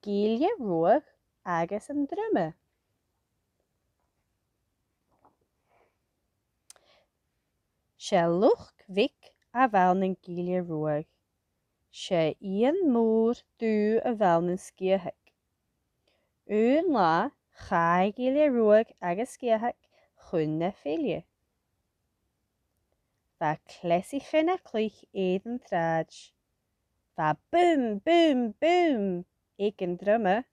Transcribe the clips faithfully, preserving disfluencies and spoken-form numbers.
Gille Ruadh agus an Druma. 'S e luch bheag a bh' ann an Gille Ruadh. 'S e eun mòr dubh a bh' ann an Sgiathach. Aon latha, chaidh Gille Ruadh agus Sgiathach chun na fèille. Bha cleasaichean a' cluich air an t-sràid. Bha bùm, bùm, bùm aig an druma.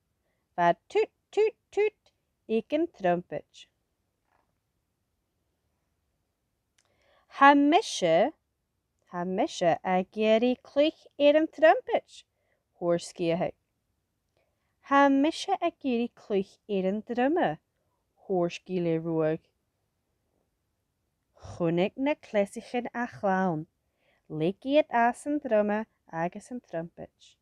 Bha toot, toot, toot aig an trumpet. "Tha mise, tha mise ag iarraidh cluich air an trumpet," thuirt Sgiathach. "Tha mise ag iarraidh cluich air an druma," thuirt Gille Ruadh. Chunnaic na cleasaichean a' chlann. Leig iad às an druma agus an trumpet.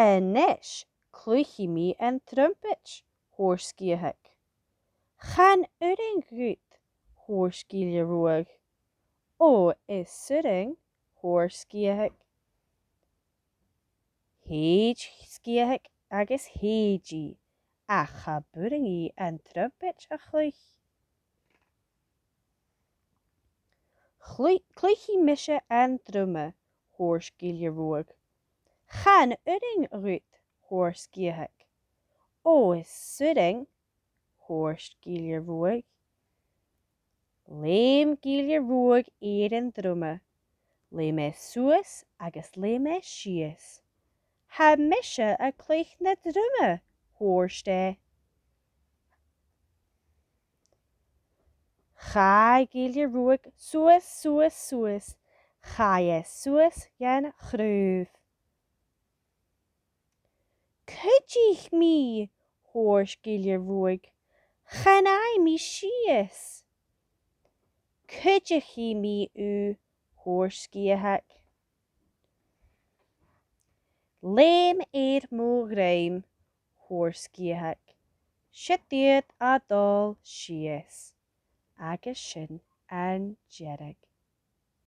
"A-nis, cluichidh mi an trumpet," thuirt Sgiathach. "Chan urrainn dhut," thuirt Gille Ruadh. "Ò, is urrainn," thuirt Sgiathach. Shèid Sgiathach agus shèid i, ach cha b' urrainn dhi an trumpet a chluich. "Chlui-, cluichidh mise an druma," thuirt Gille Ruadh. "Chan urrainn dhut," thuirt Sgiathach. "Ò, is urrainn," thuirt Gille Ruadh. Leum Gille Ruadh air an druma. Leum e suas agus leum e sìos. "Tha mise a' cluich na druma," thuirt e. Chaidh Gille Ruadh suas, suas, suas. Chaidh e suas dhan chraobh. "Cuidich mi," thuirt Gille Ruadh. "Chan fhaigh mi sìos." "Cuidichidh mi thu," thuirt Sgiathach. "Leum air mo dhruim," thuirt Sgiathach. "Siud iad a' dol sìos." Agus sin an deireadh.